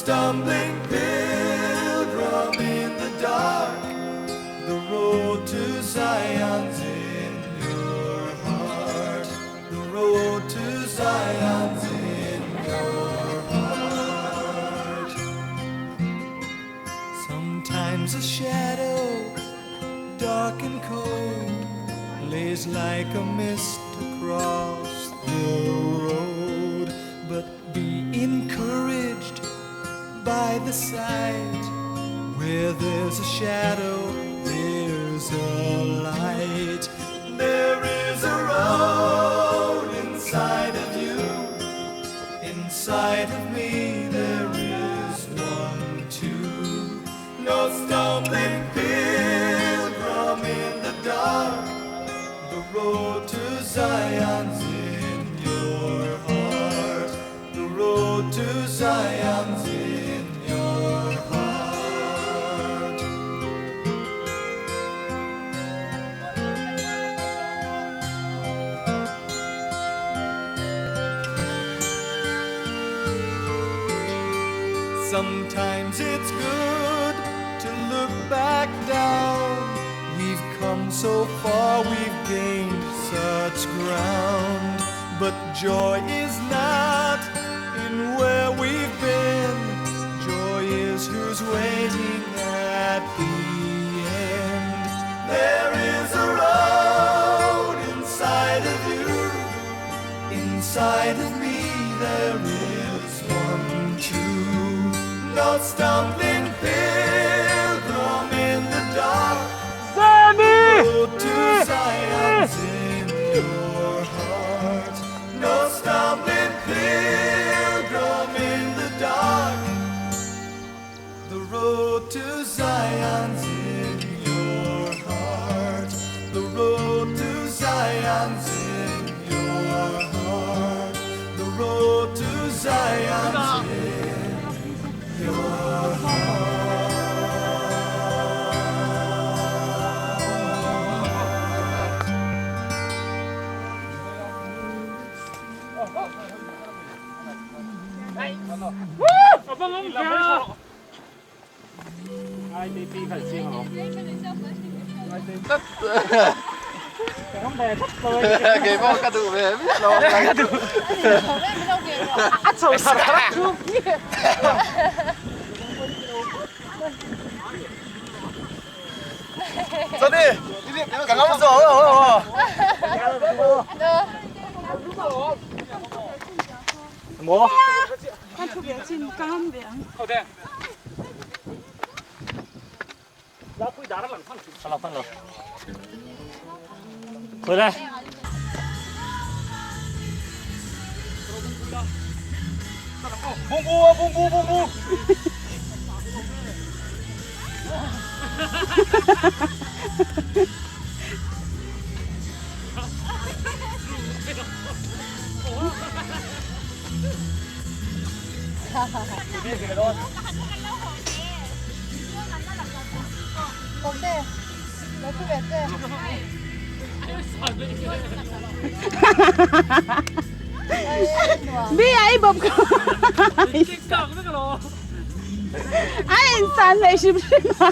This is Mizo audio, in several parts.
Stumbling pilgrim in the dark, the road to Zion. Sometimes a shadow, dark and cold, lays like a mist across the road. But be encouraged by the sight. Where there's a shadow, there's a light. There is a road inside of you. Inside of me, there is one too. No stumbling pilgrim in the dark. The road to Zion's in your heart. The road to Zion's in your heart. Sometimes it's good to look back down. We've come so far, we've gained such ground. But joy is not in where we've been. Joy is who's waiting at the end. There is a road inside of you. Inside of me there is one too. No stumbling pilgrim in the dark. Sammy! Road to Zion's in your heart. No stumbling pilgrim in the dark. The road to Zion's in your heart. The road to Zion's in your heart. The road to Zion's in your heart. 回来。Bi ai bom ko. Ai insan lei hrim hrim a.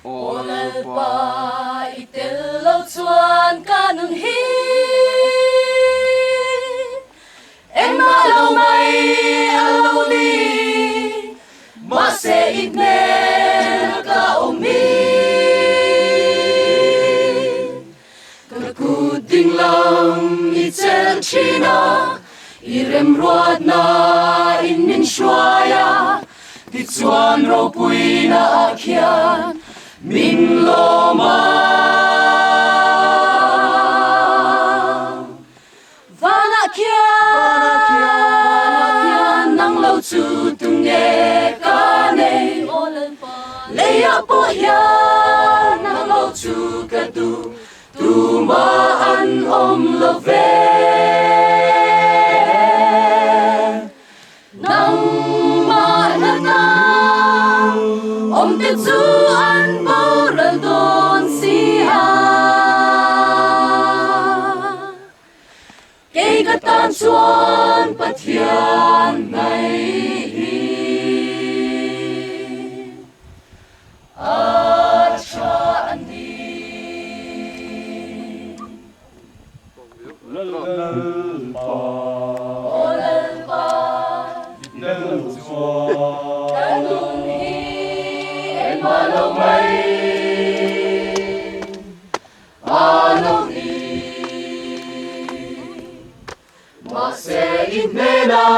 Aw Lalpa i tel lo chuan ka nun hi engmah lo mai a lo ni, mahse i hmel ka awm hi. Ka kut dinglam i chelh thin a, i remruatna in min hruai a, tichuan ropuina ah khian min lawm a. Vanah khian nang lo chu tunge ka nei? Leiah pawh hian nang lo chu ka duh, tumah an awm lo ve. Nangmah hlatah awmte chu an boral dawn si a. Kei ka tan chuan Pathian hnaih hi a tha a ni. Aw Lalpa, ka nun hi engmah lo mai. A lo ni, mahse i hnenah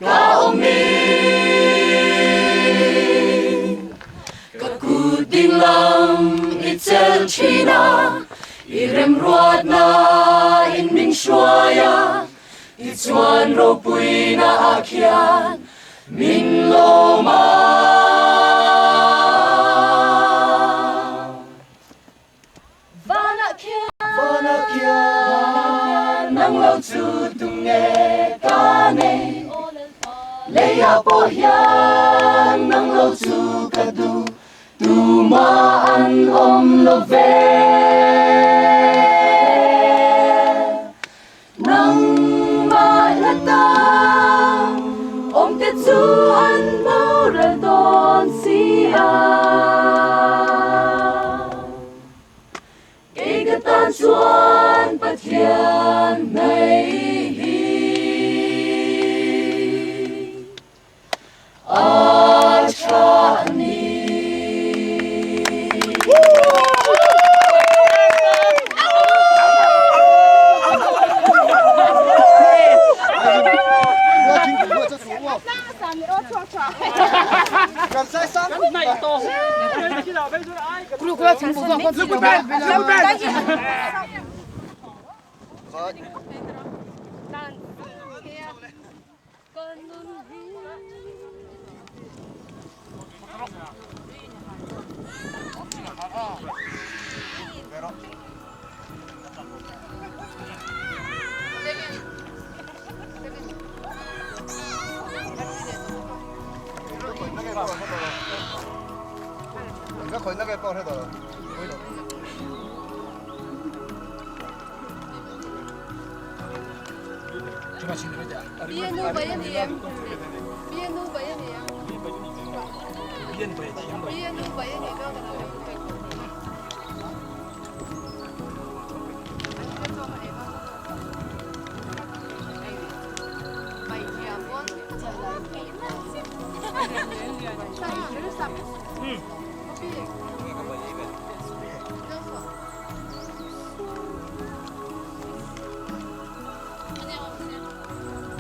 ka awm i, ka kut dinglam i chelh thin a, i remruatna in min hruai a, tichuan ropuina ah khian Min lawm a. Vanah khian nang lo chu tunge ka nei? Leiah pawh hian nang lo chu ka duh, tumah an awm lo ve. Nangmah hlata awmte chu an boral dawn si a. Kei ka tan chuan Pathian hnaih hi a tha a ni.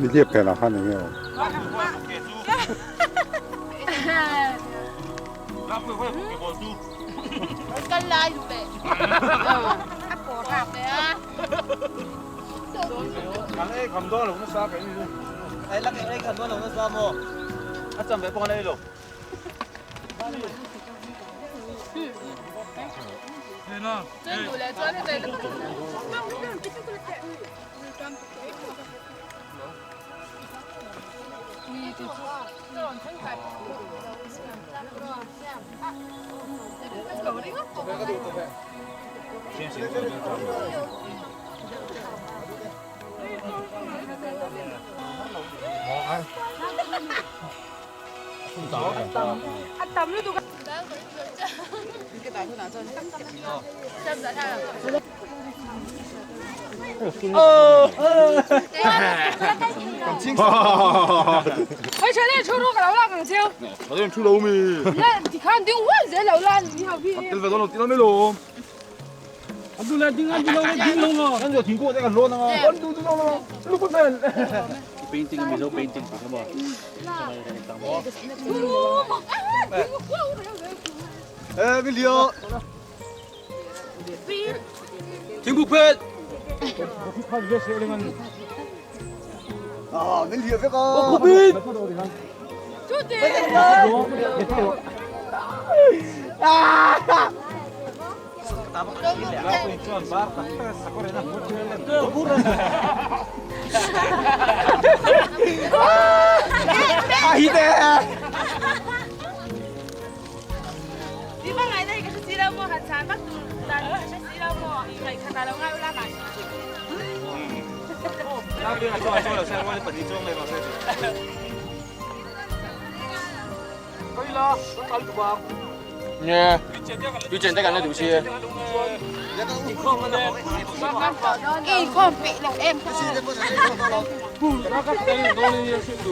Nihliap phenah khan eng nge awm? 我车里出入个老拉更少。我这出楼咪。你看顶我这老拉，你好比。这个都没路。啊，对了，顶啊，顶了，顶了嘛。那就听过这个路呢嘛，我都知道了，路不分。 Painting miso painting pa ba? 哎，没聊。停不喷。啊，没聊这个。我不喷。啊！阿姨的。你帮来的一个是鸡肉馍，还餐，把肚蛋是鸡肉馍，因为看到了我拉嘛。那边做做了，先我本地装的嘛，可以了，我搞住吧。耶，要整得紧啦，条丝。一块白龙 M。不，那个等多呢，速度。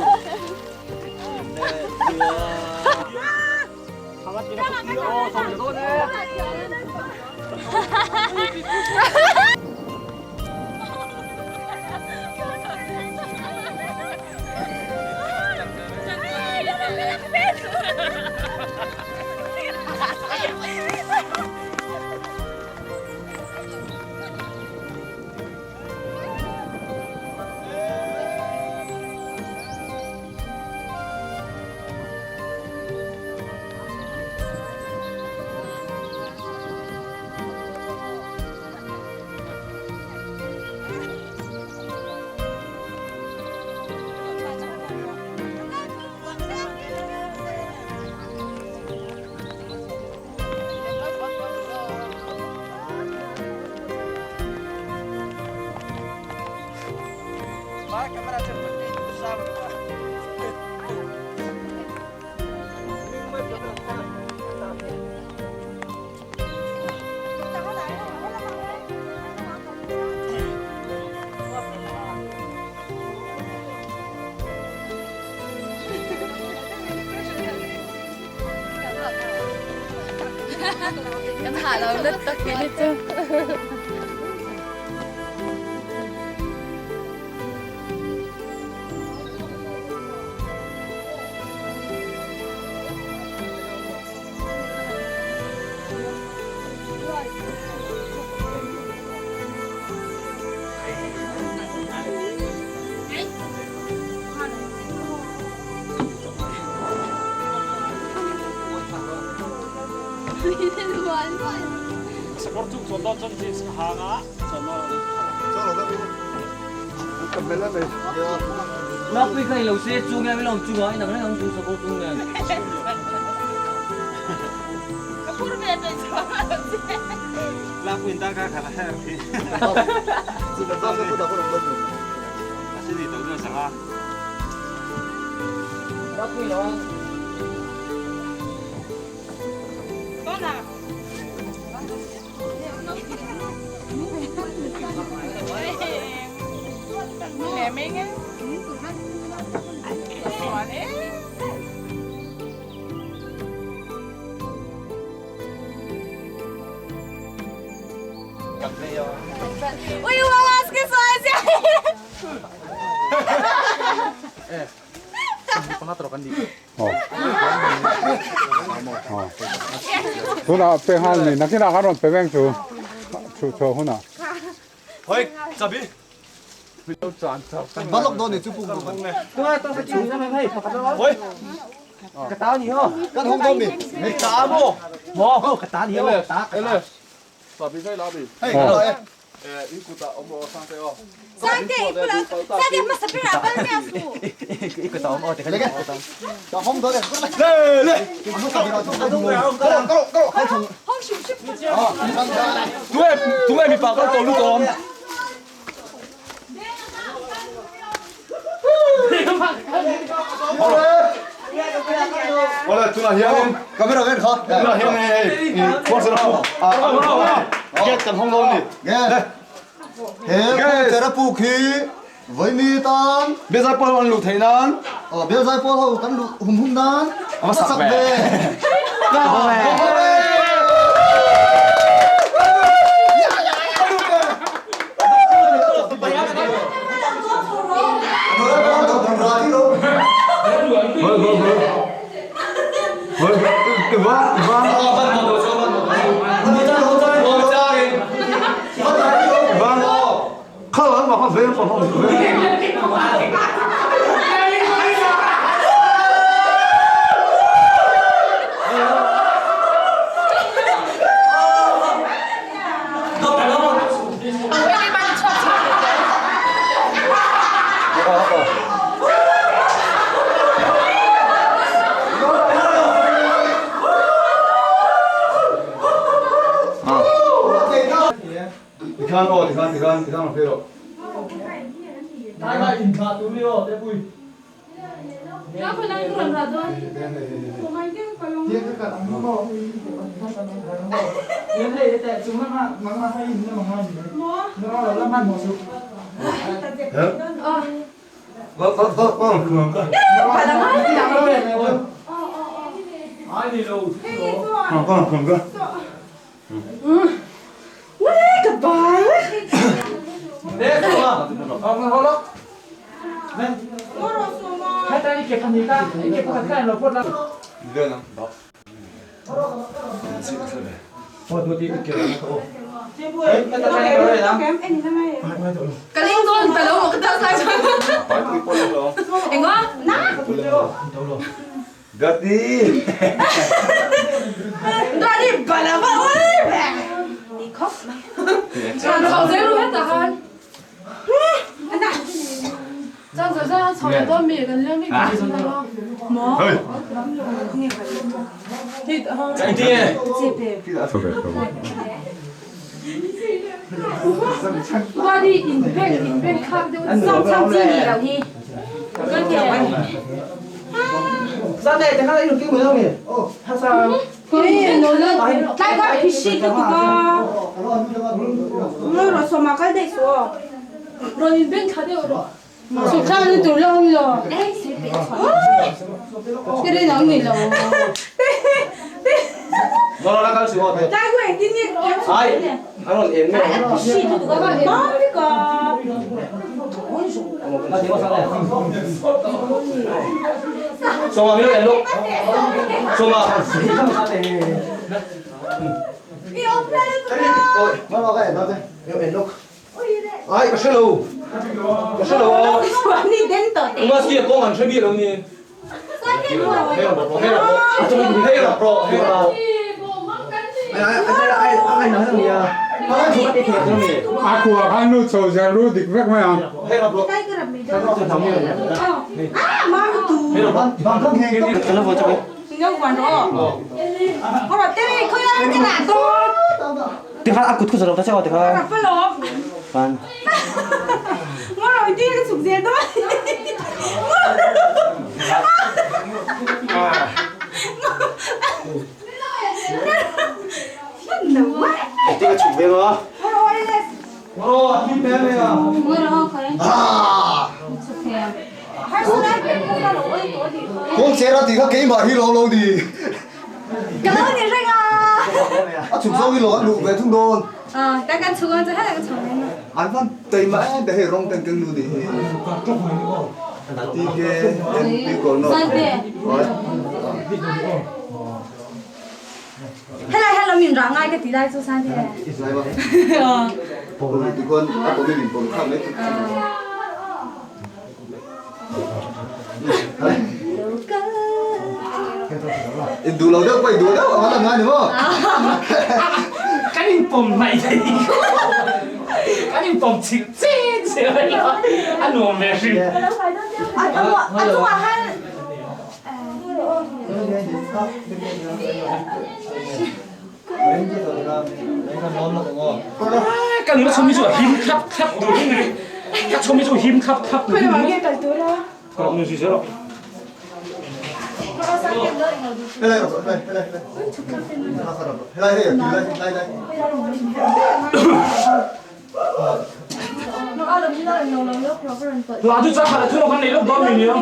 那不可以老师煮嘅，咪啷煮啊？你能啷煮什么煮嘅？那不应当看看啦，这个大不打不能分的。心里头就想啊。那不啷。到哪？我以为我是个帅仔。Tunah pe nghal ni nakinah khan rawn pe veng chu chhuh chhuah hunah. He kawngchera puk hi Vawimi tan Bialzai pawl ho an luh theih nan aw Bialzai pawl ho kan luh hum hum nan a va sak ve ka hawng e. Tikhan aw tikhan tikhan tikhan rawn phei rawh. A kua khan lut chho zel ru dik vek mai ang. Kawngchera tih kha keimah hi lo lo ni. Ka lo ni reng a. A chhuk zawng hi lo an luh ve thung dawn. Kan kan chhuk ang chu helai ka chho reng a. An van taima em em hei rawng ten keng nu ni hi. Helai hello min rah ngai ka ti lai chu san te. In duh lo deuh pawh i duh deuh ang a lang ngai ni maw? Kan in pawm hnaih thei kan in pawm chilh chen zel a nia a nuam ve hrim. A chungah khan Ka nula chhawm hi chu a him thlap thlap duh hi ni. Ka chhawm hi chu a him thlap thlap duh hi ni. Ka rawh nui zel rawh. La chu chak khat a thung kan nei lawk dawn mi nia.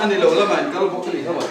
A ni lo lamah in kal bawk a nih kha maw?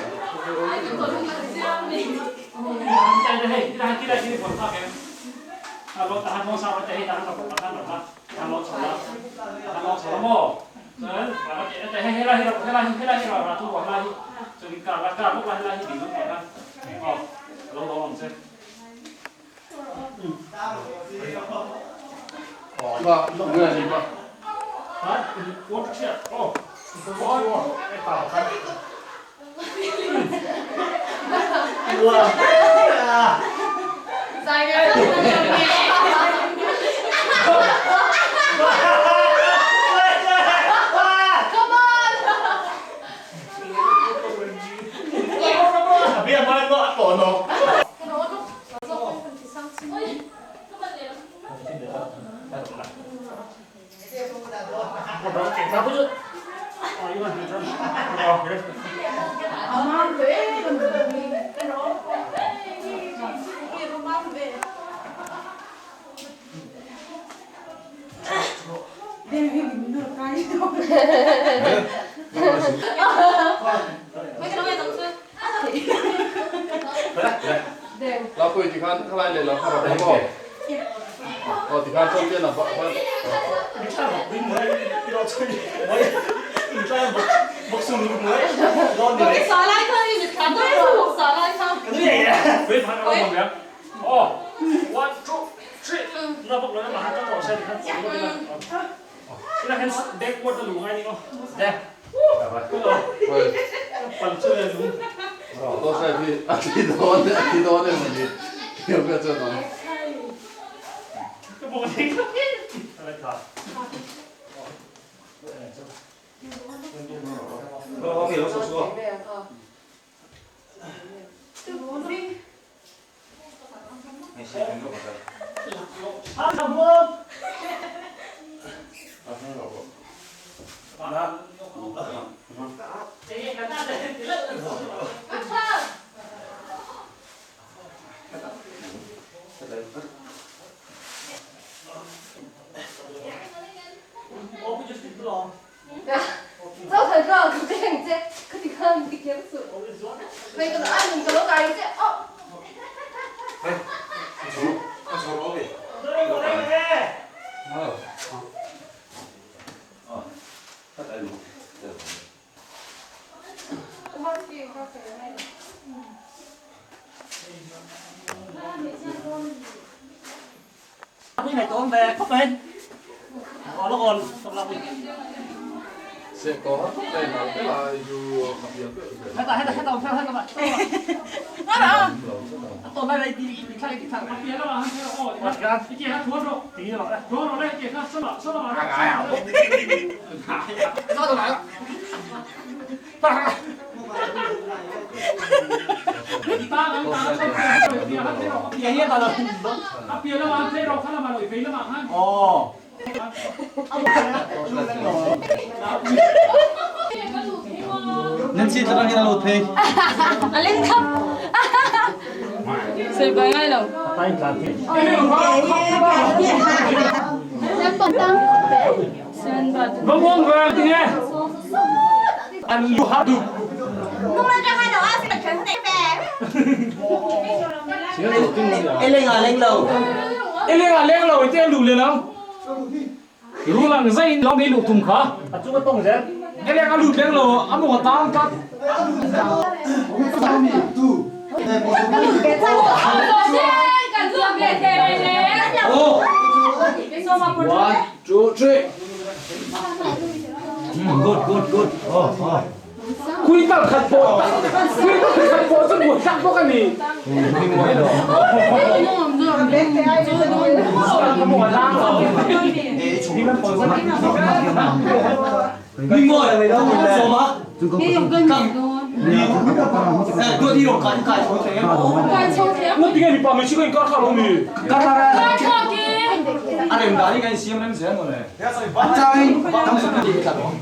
A rem dan hi kan insiam rem zel mawle. A changin tam sak hi i tla lo ang.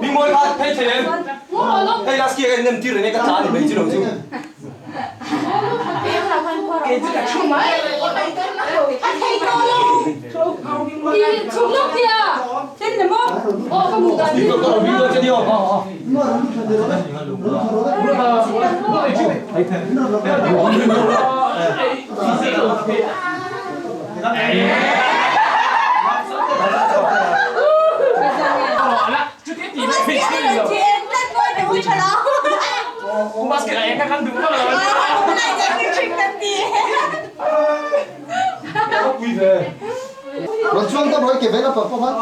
Mi mawi kha phei thei em? Hei last kia ka nem tir reng e ka tla ni mai chi lo chu. Rawn chuang tawp rawh i ke veng a pawh pawh khan.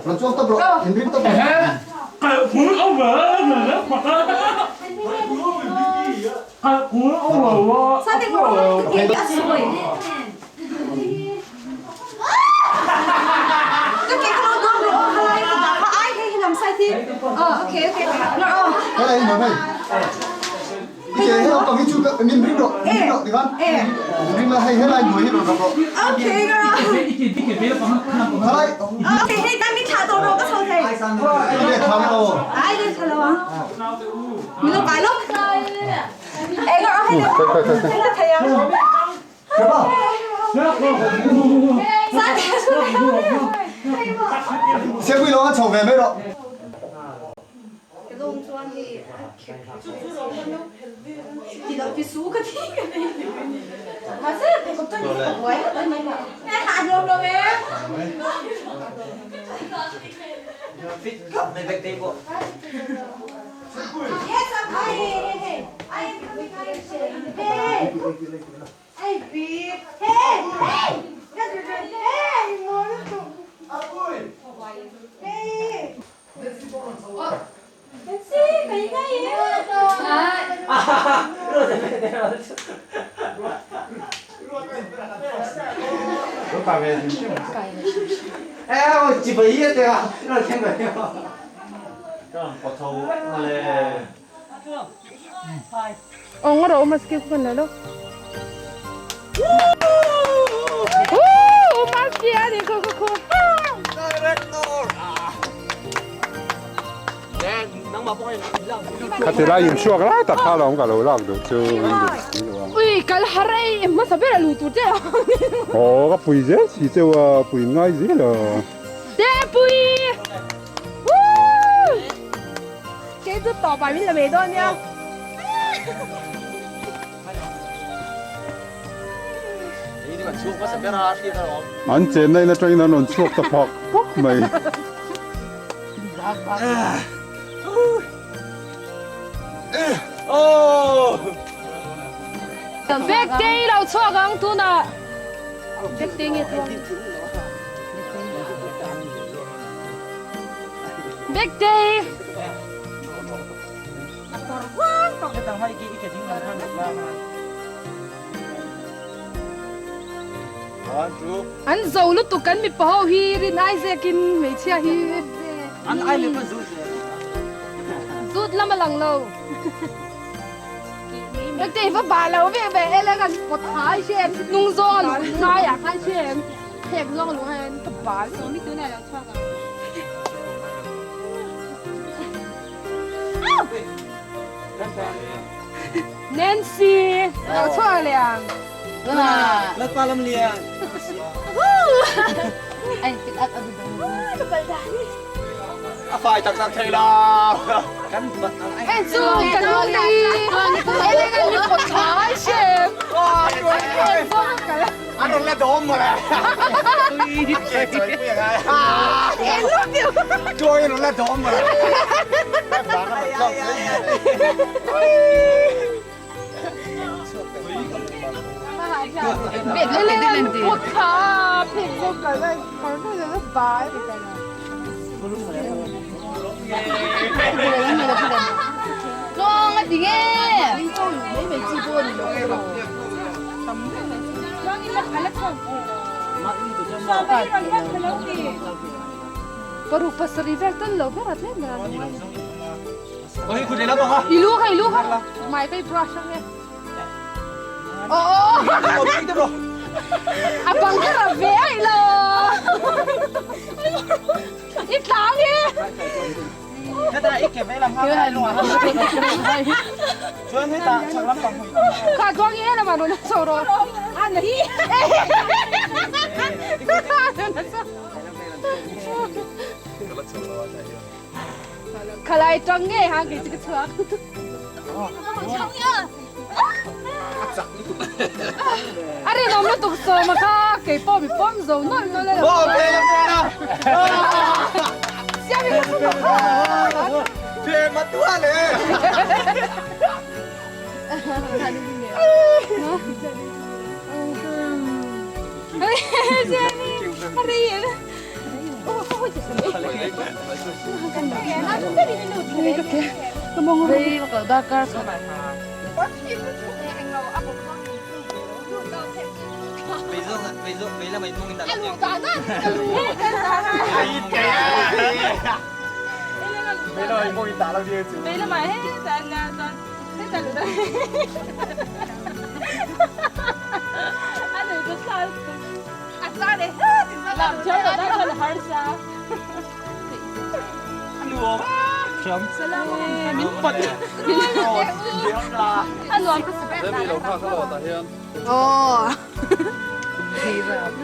Rawn chuang tawp rawh, inring tawp rawh. Helai hi hei. I ke he lampang hi chu min ring rawh, min ring rawh tikhan. Min ring la hei helai hnuai hi rawn rap rawh. Helai. I let thla maw? Siangpui lawng an chho ve mai rawh. Khati lai in chhuak lai tak kha lawm ka lo lak duh chu Ui kal har ei hmasa ber a lu tur che Aw ka pui zel si cheu a pui ngai zel a Te pui Woo Kei chu tawp ah min la ve dawn nia An chenna in atangin an rawn chhuak ta phak phak mai. Bag te i lo chhuak ang tunah. Bag te nge tluang. Bag te. An zo lutuk kan mipa ho hi rin Isaac in hmeichhia hi zut lam a lang lo. Nangte hi va bah lo ve ve ele kan pawt hai che em nung zawng a luh ngai ah khan che em phek zawng a luh ngai ka bal. Nancy lo chhuak leh ang. Lalpa lam lian. A fai tak tak thei lo. Kan bat Hei chu kan nu hi ele kan mi pot thai shem. An rawn la dawm mawle. Tuai an rawn la dawm mawle. Ele kan mi pot tha phek zawk ka la kar nu la bai. Tluang a ti nge? Paruk pasarih vel tal lo ber a tlem ber a ni mai. I lu kha i lu kha mai kai brush ang e. Oh oh. A bang kha ra ve ai lo. I tlang e. Kha chuang i lamah rawn chho rawh. Khalai tang nge ha kei chu ka chhuak. A rinawm lutuk sawma kha kei pawh mi pawm zo nawlh nawlh e. Siam in ka chhuak.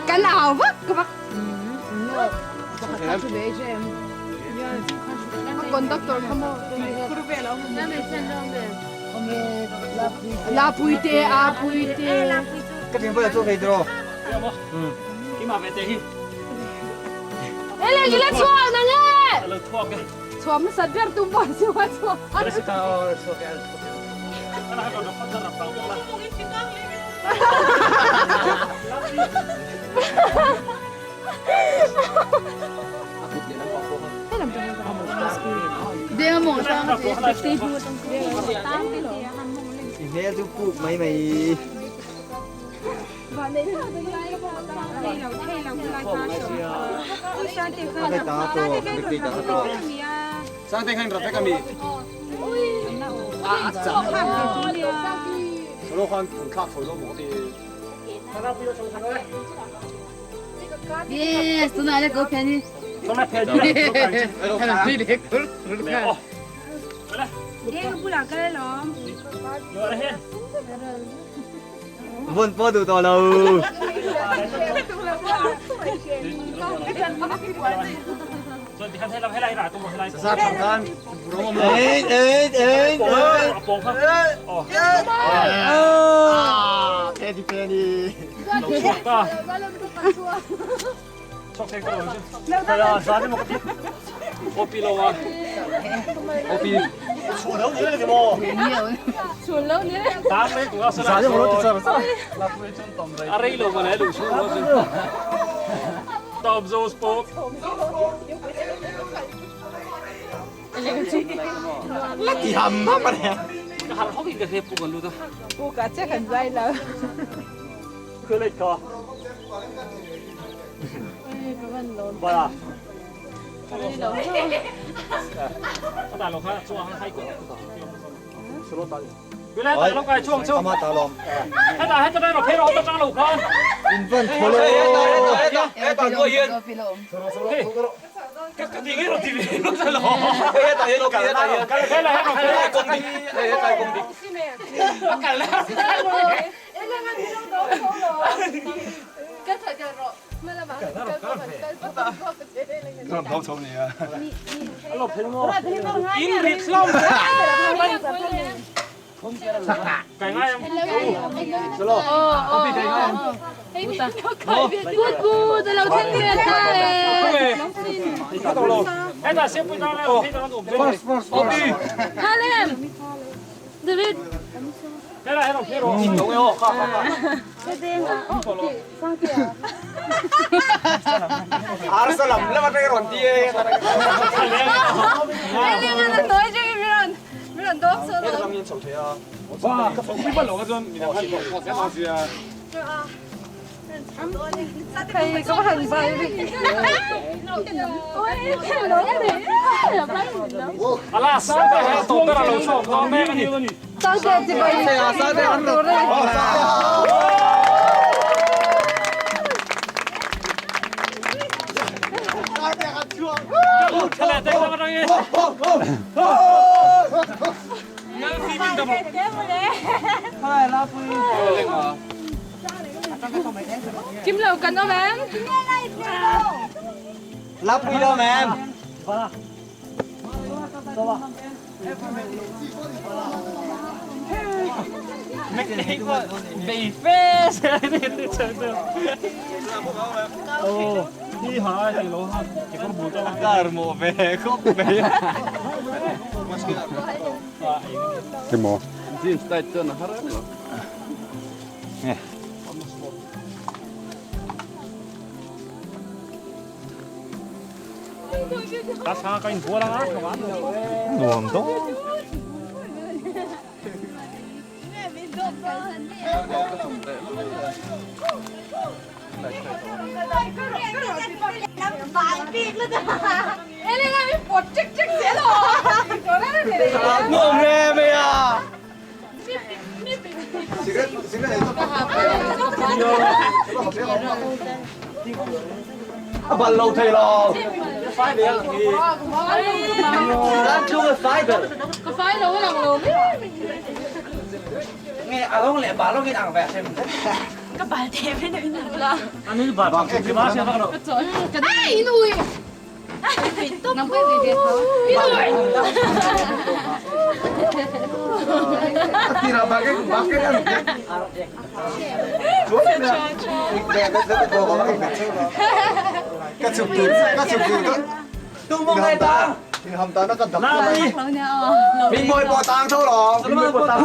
Kan au vak vak. Conductor kha maw? La pui te, a pui te. Ka ping pala chu hei dro. Ele gila chuak na nge. Chuam na sat ber tum pon si wa chuak. Hmel chu puk mai mai. Sang te khan rafek ami. A cha. Solo khan thun thak chho zo mo ti. Yes, tunah le ko phian hi. Vun po du to lo. Sa thang khan. Ê ê ê ê. Ah, Penny Penny. Ti ham ham a Ama ta lom. In van tholo. Good good, lo thleng ve ta e. Halem. David. Kim lo kan awm em? Lapui lo mem. Cái mò. Nuam dawn. Nuam re me a. A bal lo thei lo. Lan chung a fai ber. Ka fai lo lang lo. Nghe a long le ba long in ang ve sem. Ka bal te ve na. Ai, inui. Nang pwede dito. Inui. Tira bakit bakit ano? Ka chụp từ ka chụp từ ka Tu mong hai tang. hầm ta nó cần đập Lapui. Mình ngồi bỏ tang thôi rồi. Mình bỏ tang.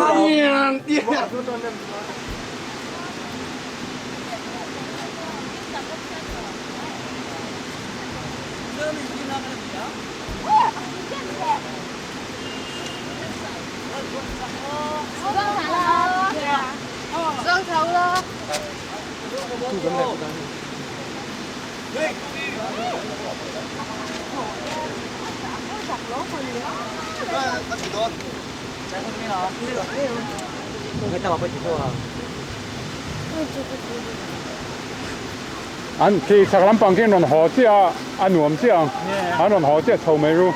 Giang thấu lo. An khi sak lampang khi rawn haw chiah a a nuam chiah ang an rawn haw chiah chho mai ru.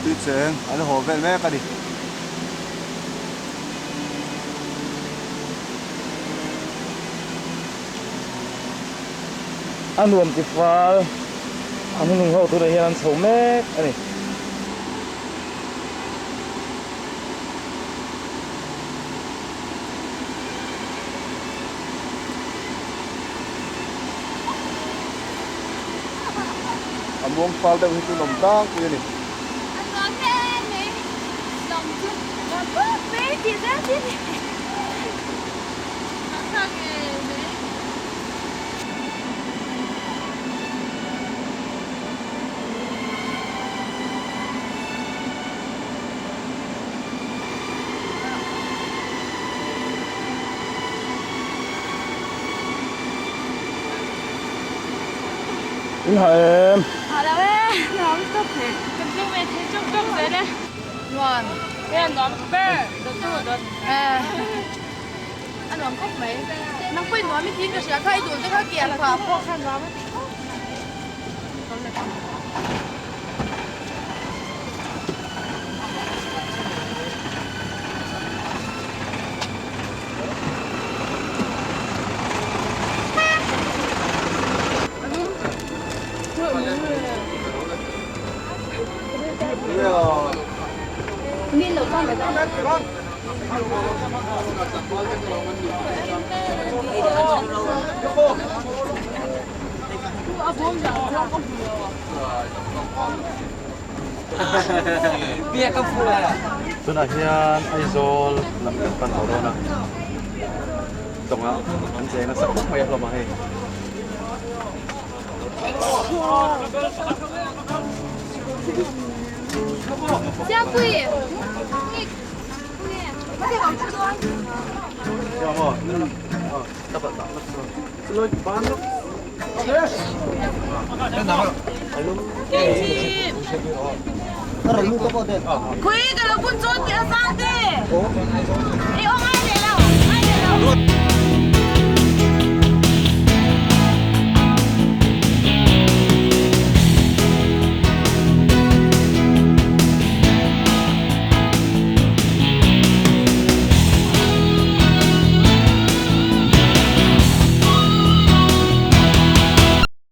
Tui cheng an haw vel mek a ni. A nuam ti fal a hnung ho tunah hian an chho mek a ni. A muang fal deuh hi chu lawm tlangpui a ni. A nuam em mai, lawm chu nuam khawp mai tih zel chi ni. Hahthlak ngei mai. In ha em? Ha lo e, nuam tawp he. Kan tlung ve thei chawk chawk zel e. Nuam, e nuam ber, dawt tu dawt. A nuam khawp mai. Nang pawhin nuam i tiin ka hria kha i dul te kha kian phah pawh kha nuam a ti khawp mai. Tunah hian Aizawl lam kan pan tawh dawn a, tawngah an cheng nasa khawp mai a hlawm a hei. Khui ka lo bun chun ti a sang te. I ong